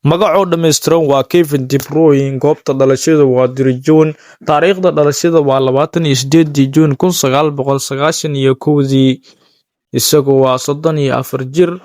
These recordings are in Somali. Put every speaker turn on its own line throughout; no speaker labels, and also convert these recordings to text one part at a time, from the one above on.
Magacoo dhammaystiran waa Kevin De Bruyne. Goobta dhalashada waa Dijon. Taariikhda dhalashada waa 28-dii Juun 1991-dii. Isagu waa 34 jir,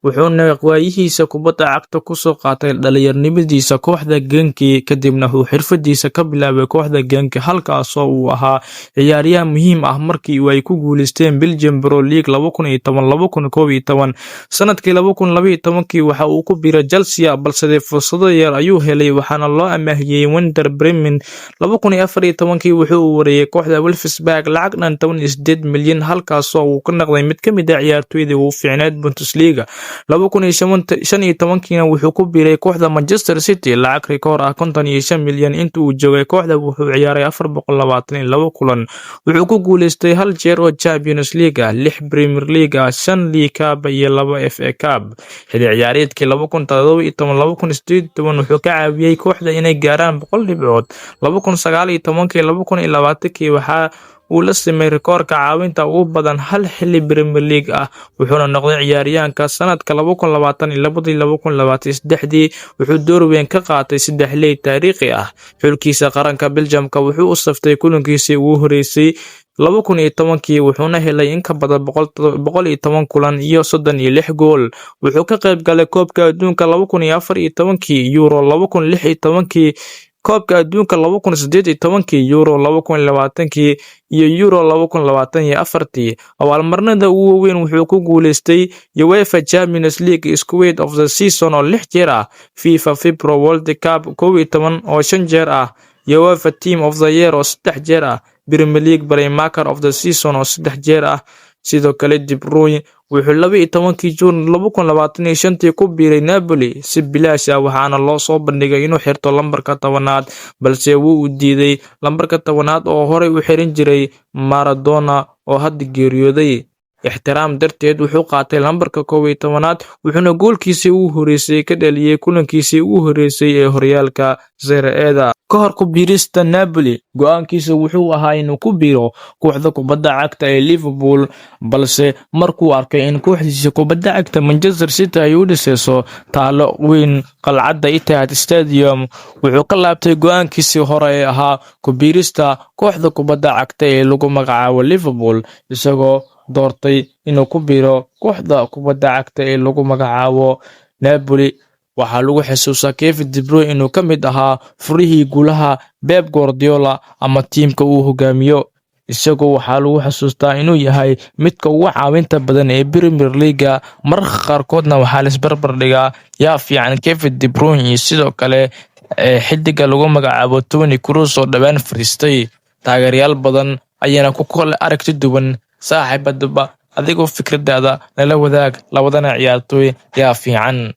wuxuuna waayihiisa kubadda cagta kusoo qaatay dhalinyaronimadiisa kooxda Genk. Kadibna wuxuu xirfadiisa ka bilaabay kooxda Genk, halkaasoo uu ahaa ciyaaryahan muhiim ah markii ay ku guuleysteen Belgian Pro League 2010-2011. Sanadkii 2012-kii waxa uu ku biiray Chelsea, balse fursado yar ayuu helay, waxaana loo amaahiyey Werder Bremen. 2014-kii wuxuu u wareegay kooxda Wolfsburg lacag dhan 18 milyan, halkaasoo uu ka noqday mid ka mid ah ciyaartoydii ugu fiicneed Bundesliga. 2015-kiina wuxuu ku biiray kooxda Manchester City lacag rikoor ah 55 milyan. Inta uu joogay kooxda wuxuu ciyaaray 422 kulan. Wuxuu ku guuleystay hal jeer oo Champions League ah, lix Premier League ah, shan League Cup iyo laba FA Cup. Xilli ciyaareedkii 2017-2018 wuxuu ka caawiyey kooxda inay gaaraan 100 dhibcood. 2019-kii 2020-kii waxa uu la simay rikoorka caawinta ugu badan hal xilli Premier League ah, wuxuuna noqday ciyaaryahanka sanadka 2022-2023-dii. Wuxuu door weyn ka qaatay saddexley taariikhi ah. Xulkiisa qaranka Belgiumka wuxuu u saftay kulankiisii ugu horeysay 2010-kii, wuxuuna helay in ka badan 110 kulan iyo 36 gool. Wuxuu ka qayb galay Koobka Adduunka 2014-kii, Euro 2016-kii, Koobka Adduunka 2018-kii, Euro 2020-kii iyo Euro 2024-tii. Abaalmarinada ugu waaweyn wuxuu ku guuleystay UEFA Champions League Squad of the Season oo lix jeer ah, FIFA FIFPro World Cup 11 oo shan jeer ah, UEFA Team of the Year oo saddex jeer ah, Premier League Playmaker of the Season oo saddex jeer ah. Sidoo kale, De Bruyne wuxuu 12-kii Juun 2025-tii ku biiray Napoli si bilaash ah, waxaana loo soo bandhigay inuu xirto lambarka 10aad, balse wuu u diiday lambarka 10aad oo horey u xiran jiray Maradona oo hadda geeriyooday. Ixtiraam darteed wuxuu qaatay lambarka 11aad, wuxuuna goolkiisii ugu horeysay ka dhaliyay kulankiisii ugu horeysay ee horyaalka Serie A-da. Ka hor ku biirista Napoli, go'aankiisa wuxuu ahaa inuu ku biiro kooxda kubadda cagta ee Liverpool, balse markuu arkay in kooxdiisa kubadda cagta Manchester City ay u dhisayso taalo weyn qalcadda Etihad Stadium, wuxuu ka laabtay go'aankiisii hore ee ahaa ku biirista kooxda kubadda cagta ee lagu magacaabo Liverpool, isagoo doortay inuu ku biiro kooxda kubadda cagta ee lagu magacaabo Napoli. Waxaa lagu xusuustaa Kevin De Bruyne inuu ka mid ahaa furihii guulaha Pep Guardiola ama tiimka uu hogaamiyo. Isagu waxaa lagu xasuustaa inuu yahay midka ugu caawinta badan ee Premier League. Mararka qaarkoodna waxaa la isbarbar dhigaa yaa fiican, Kevin De Bruyne iyo sidoo kale xidiga lagu magacaabo Toni Kroos oo dhawaan fariistay. Taageerayaal badan ayaana ku kala aragti duwan. Saaxiibadaba, adigoo fikradaada nala wadaag, labadana ciyaartoy yaa fiican?